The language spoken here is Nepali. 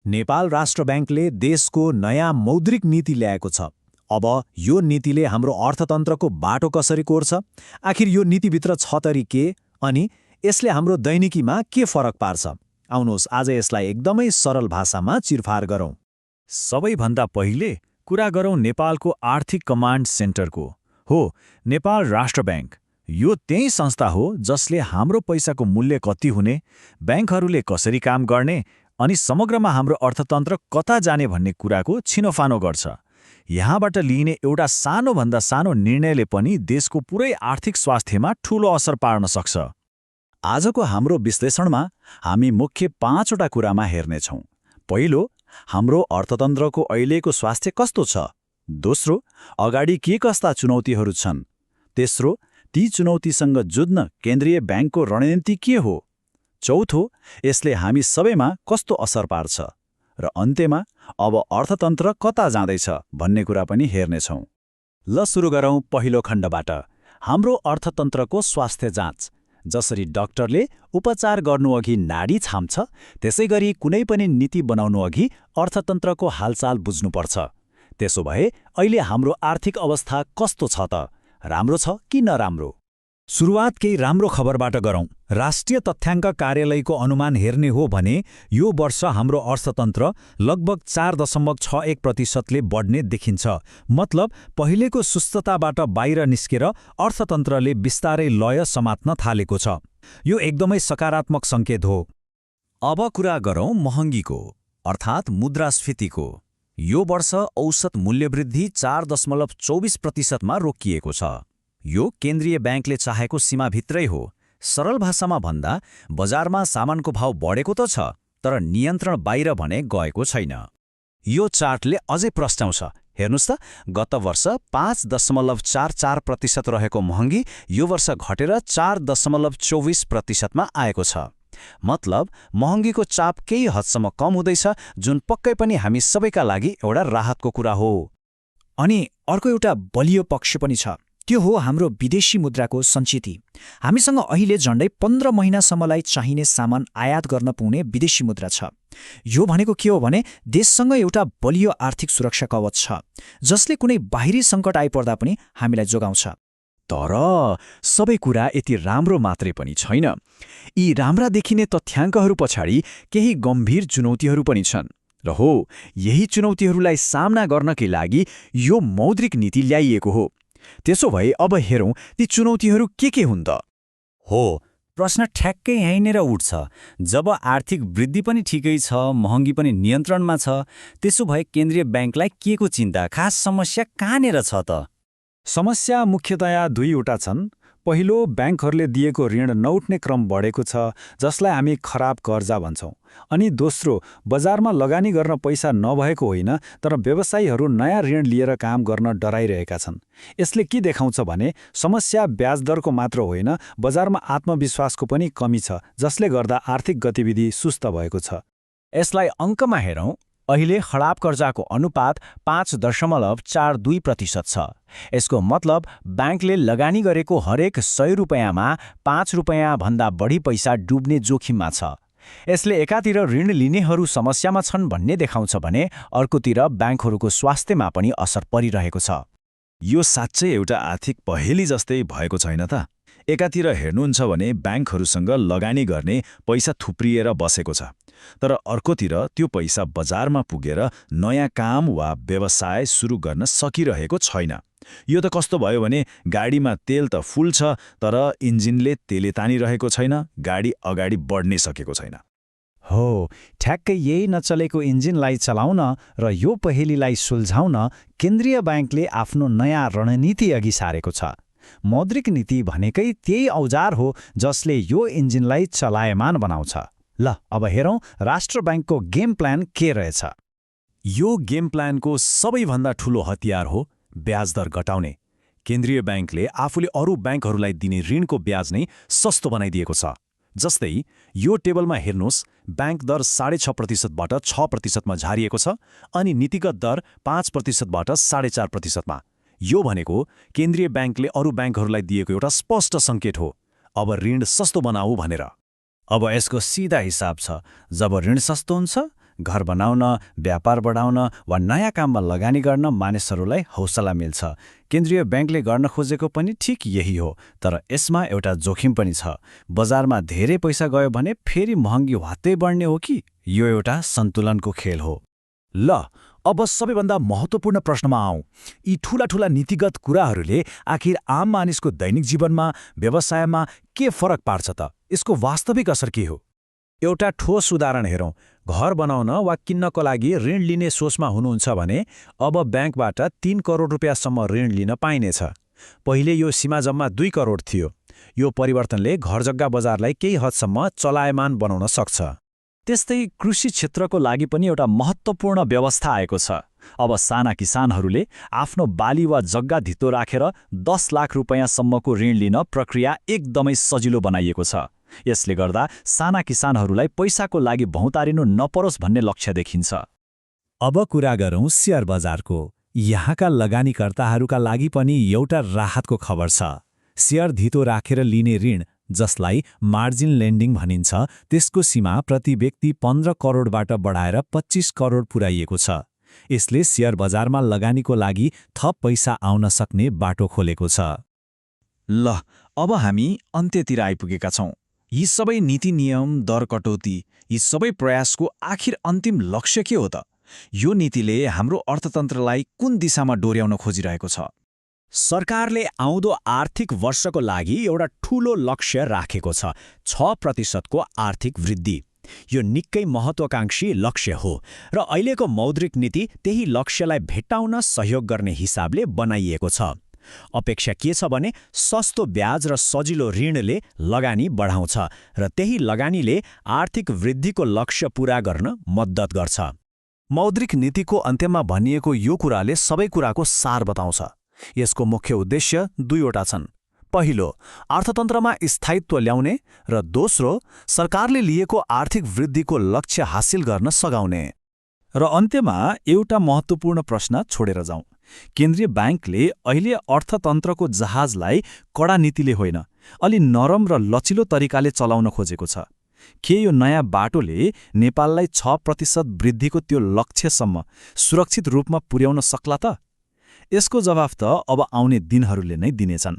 नेपाल राष्ट्र ब्याङ्कले देशको नयाँ मौद्रिक नीति ल्याएको छ। अब यो नीतिले हाम्रो अर्थतन्त्रको बाटो कसरी कोर्छ, आखिर यो नीतिभित्र छ तरी के, अनि यसले हाम्रो दैनिकीमा के फरक पार्छ? आउनुहोस् आज यसलाई एकदमै सरल भाषामा चिरफार गरौँ। सबैभन्दा पहिले कुरा गरौँ नेपालको आर्थिक कमान्ड सेन्टरको। हो, नेपाल राष्ट्र ब्याङ्क। यो त्यही संस्था हो जसले हाम्रो पैसाको मूल्य कति हुने, ब्याङ्कहरूले कसरी काम गर्ने अनि समग्रमा हाम्रो अर्थतन्त्र कता जाने भन्ने कुराको छिनोफानो गर्छ। यहाँबाट लिइने एउटा सानोभन्दा सानो निर्णयले पनि देशको पुरै आर्थिक स्वास्थ्यमा ठूलो असर पार्न सक्छ। आजको हाम्रो विश्लेषणमा हामी मुख्य 5वटा कुरामा हेर्नेछौँ। पहिलो, हाम्रो अर्थतन्त्रको अहिलेको स्वास्थ्य कस्तो छ। दोस्रो, अगाडि के कस्ता चुनौतीहरू छन्। तेस्रो, ती चुनौतीसँग जुझ्न केन्द्रीय ब्याङ्कको रणनीति के हो। चौथो, यसले हामी सबैमा कस्तो असर पार्छ। र अन्त्यमा अब अर्थतन्त्र कता जाँदैछ भन्ने कुरा पनि हेर्नेछौँ। ल सुरु गरौँ पहिलो खण्डबाट, हाम्रो अर्थतन्त्रको स्वास्थ्य जाँच। जसरी डाक्टरले उपचार गर्नुअघि नाडी छाम्छ, त्यसैगरी कुनै पनि नीति बनाउनुअघि अर्थतन्त्रको हालचाल बुझ्नुपर्छ। त्यसो भए अहिले हाम्रो आर्थिक अवस्था कस्तो छ त, राम्रो छ कि नराम्रो? सुरुवात केही राम्रो खबरबाट गरौँ। राष्ट्रिय तथ्याङ्क कार्यालयको अनुमान हेर्ने हो भने यो वर्ष हाम्रो अर्थतन्त्र लगभग 4.61% बढ्ने देखिन्छ। मतलब पहिलेको सुस्तताबाट बाहिर निस्केर अर्थतन्त्रले बिस्तारै लय समात्न थालेको छ। यो एकदमै सकारात्मक सङ्केत हो। अब कुरा गरौँ महँगीको, अर्थात् मुद्रास्फीतिको। यो वर्ष औसत मूल्यवृद्धि 4.24%मा रोकिएको छ। यो केन्द्रीय ब्याङ्कले चाहेको सीमाभित्रै हो। सरल भाषामा भन्दा बजारमा सामानको भाव बढेको त छ, तर नियन्त्रण बाहिर भने गएको छैन। यो चार्टले अझै प्रस्ट्याउँछ। हेर्नुस् त, गत वर्ष 5.44% रहेको महँगी यो वर्ष घटेर 4.24%मा आएको छ। मतलब महँगीको चाप केही हदसम्म कम हुँदैछ, जुन पक्कै पनि हामी सबैका लागि एउटा राहतको कुरा हो। अनि अर्को एउटा बलियो पक्ष पनि छ, त्यो हो हाम्रो विदेशी मुद्राको सञ्चिति। हामीसँग अहिले झन्डै 15 महिनासम्मलाई चाहिने सामान आयात गर्न पाउने विदेशी मुद्रा छ। यो भनेको के हो भने देशसँग एउटा बलियो आर्थिक सुरक्षा कवच छ, जसले कुनै बाहिरी सङ्कट आइपर्दा पनि हामीलाई जोगाउँछ। तर सबै कुरा यति राम्रो मात्रै पनि छैन। यी राम्रा देखिने तथ्याङ्कहरू पछाडि केही गम्भीर चुनौतीहरू पनि छन्। र हो, यही चुनौतीहरूलाई सामना गर्नकै लागि यो मौद्रिक नीति ल्याइएको हो। त्यसो भए अब हेरौँ ती चुनौतीहरू के हुन् त? हो, प्रश्न ठ्याक्कै यहीँनिर उठ्छ। जब आर्थिक वृद्धि पनि ठिकै छ, महँगी पनि नियन्त्रणमा छ, त्यसो भए केन्द्रीय ब्याङ्कलाई के को चिन्ता, खास समस्या कहाँनिर छ त? समस्या मुख्यतया दुईवटा छन्। पहिलो, ब्याङ्कहरूले दिएको ऋण नउठ्ने क्रम बढेको छ, जसलाई हामी खराब कर्जा भन्छौँ। अनि दोस्रो, बजारमा लगानी गर्न पैसा नभएको होइन, तर व्यवसायीहरू नयाँ ऋण लिएर काम गर्न डराइरहेका छन्। यसले के देखाउँछ भने समस्या ब्याजदरको मात्र होइन, बजारमा आत्मविश्वासको पनि कमी छ, जसले गर्दा आर्थिक गतिविधि सुस्त भएको छ। यसलाई अङ्कमा हेरौँ। अहिले खराब कर्जाको अनुपात 5.42% छ। यसको मतलब ब्याङ्कले लगानी गरेको हरेक 100 रुपैयाँमा 5 रुपैयाँभन्दा बढी पैसा डुब्ने जोखिममा छ। यसले एकातिर ऋण लिनेहरू समस्यामा छन् भन्ने देखाउँछ भने अर्कोतिर ब्याङ्कहरूको स्वास्थ्यमा पनि असर परिरहेको छ। यो साँच्चै एउटा आर्थिक पहेली जस्तै भएको छैन त? एकातिर हेर्नुहुन्छ भने ब्याङ्कहरूसँग लगानी गर्ने पैसा थुप्रिएर बसेको छ, तर अर्कोतिर त्यो पैसा बजारमा पुगेर नयाँ काम वा व्यवसाय सुरु गर्न सकिरहेको छैन। यो त कस्तो भयो भने गाडीमा तेल त फुल छ, तर इन्जिनले तेले तानिरहेको छैन, गाडी अगाडि बढ्नै सकेको छैन। हो, ठ्याक्कै यही नचलेको इन्जिनलाई चलाउन र यो पहेलीलाई सुल्झाउन केन्द्रीय ब्याङ्कले आफ्नो नयाँ रणनीति अघि सारेको छ। मौद्रिक नीति भनेकै त्यही औजार हो जसले यो इन्जिनलाई चलायमान बनाउँछ। ल अब हेरौँ राष्ट्र ब्याङ्कको गेम प्लान के रहेछ। यो गेम प्लानको सबैभन्दा ठूलो हतियार हो ब्याजदर घटाउने। केन्द्रीय ब्याङ्कले आफूले अरू ब्याङ्कहरूलाई दिने ऋणको ब्याज नै सस्तो बनाइदिएको छ। जस्तै यो टेबलमा हेर्नुहोस्, ब्याङ्क दर 6.5%बाट 6%मा झारिएको छ अनि नीतिगत दर 5%बाट 4.5%मा। यो भनेको केन्द्रीय ब्याङ्कले अरू ब्याङ्कहरूलाई दिएको एउटा स्पष्ट सङ्केत हो, अब ऋण सस्तो बनाऊ भनेर। अब यसको सिधा हिसाब छ, जब ऋण सस्तो हुन्छ घर बनाउन, व्यापार बढाउन वा नयाँ काममा लगानी गर्न मानिसहरूलाई हौसला मिल्छ। केन्द्रीय ब्याङ्कले गर्न खोजेको पनि ठिक यही हो, तर यसमा एउटा जोखिम पनि छ। बजारमा धेरै पैसा गयो भने फेरि महँगी ह्वात्तै बढ्ने हो कि? यो एउटा सन्तुलनको खेल हो। ल, अब सबैभन्दा महत्त्वपूर्ण प्रश्नमा आउँ। यी ठूला नीतिगत कुराहरूले आखिर आम मानिसको दैनिक जीवनमा, व्यवसायमा के फरक पार्छ त? यसको वास्तविक असर के हो? एउटा ठोस उदाहरण हेरौँ। घर बनाउन वा किन्नको लागि ऋण लिने सोचमा हुनुहुन्छ भने अब ब्याङ्कबाट 3 करोड रुपियाँसम्म ऋण लिन पाइनेछ। पहिले यो सीमा जम्मा 2 करोड थियो। यो परिवर्तनले घरजग्गा बजारलाई केही हदसम्म चलायमान बनाउन सक्छ। त्यस्तै कृषि क्षेत्रको लागि पनि एउटा महत्त्वपूर्ण व्यवस्था आएको छ। अब साना किसानहरूले आफ्नो बाली वा जग्गा धितो राखेर 10 लाख रुपियाँसम्मको ऋण लिन प्रक्रिया एकदमै सजिलो बनाइएको छ। यसले गर्दा साना किसानहरूलाई पैसाको लागि भौँतारिनु नपरोस् भन्ने लक्ष्य देखिन्छ। अब कुरा गरौँ शेयर बजारको। यहाँका लगानीकर्ताहरूका लागि पनि एउटा राहतको खबर छ। शेयर धितो राखेर लिने ऋण, जसलाई मार्जिन लेन्डिङ भनिन्छ, त्यसको सीमा प्रति व्यक्ति 15 करोडबाट बढाएर 25 करोड पुर्याइएको छ। यसले शेयर बजारमा लगानीको लागि थप पैसा आउन सक्ने बाटो खोलेको छ। ल, अब हामी अन्त्यतिर आइपुगेका छौँ। यी सबै नीति नियम, दर कटौती, यी सबै प्रयासको आखिर अन्तिम लक्ष्य के हो त? यो नीतिले हाम्रो अर्थतन्त्रलाई कुन दिशामा डोर्याउन खोजिरहेको छ? सरकारले आउँदो आर्थिक वर्षको लागि एउटा ठूलो लक्ष्य राखेको छ, 6% आर्थिक वृद्धि। यो निकै महत्त्वाकांक्षी लक्ष्य हो र अहिलेको मौद्रिक नीति त्यही लक्ष्यलाई भेट्टाउन सहयोग गर्ने हिसाबले बनाइएको छ। अपेक्षा के छ भने सस्तो ब्याज र सजिलो ऋणले लगानी बढाउँछ र त्यही लगानीले आर्थिक वृद्धिको लक्ष्य पूरा गर्न मद्दत गर्छ। मौद्रिक नीतिको अन्त्यमा भनिएको यो कुराले सबै कुराको सार बताउँछ। यसको मुख्य उद्देश्य 2वटा छन्। पहिलो, अर्थतन्त्रमा स्थायित्व ल्याउने र दोस्रो, सरकारले लिएको आर्थिक वृद्धिको लक्ष्य हासिल गर्न सघाउने। र अन्त्यमा एउटा महत्त्वपूर्ण प्रश्न छोडेर जाउँ। केन्द्रीय ब्याङ्कले अहिले अर्थतन्त्रको जहाजलाई कडा नीतिले होइन, अलि नरम र लचिलो तरिकाले चलाउन खोजेको छ। के यो नयाँ बाटोले नेपाललाई 6% वृद्धिको त्यो लक्ष्यसम्म सुरक्षित रूपमा पुर्याउन सक्ला त? यसको जवाफ त अब आउने दिनहरूले नै दिनेछन्।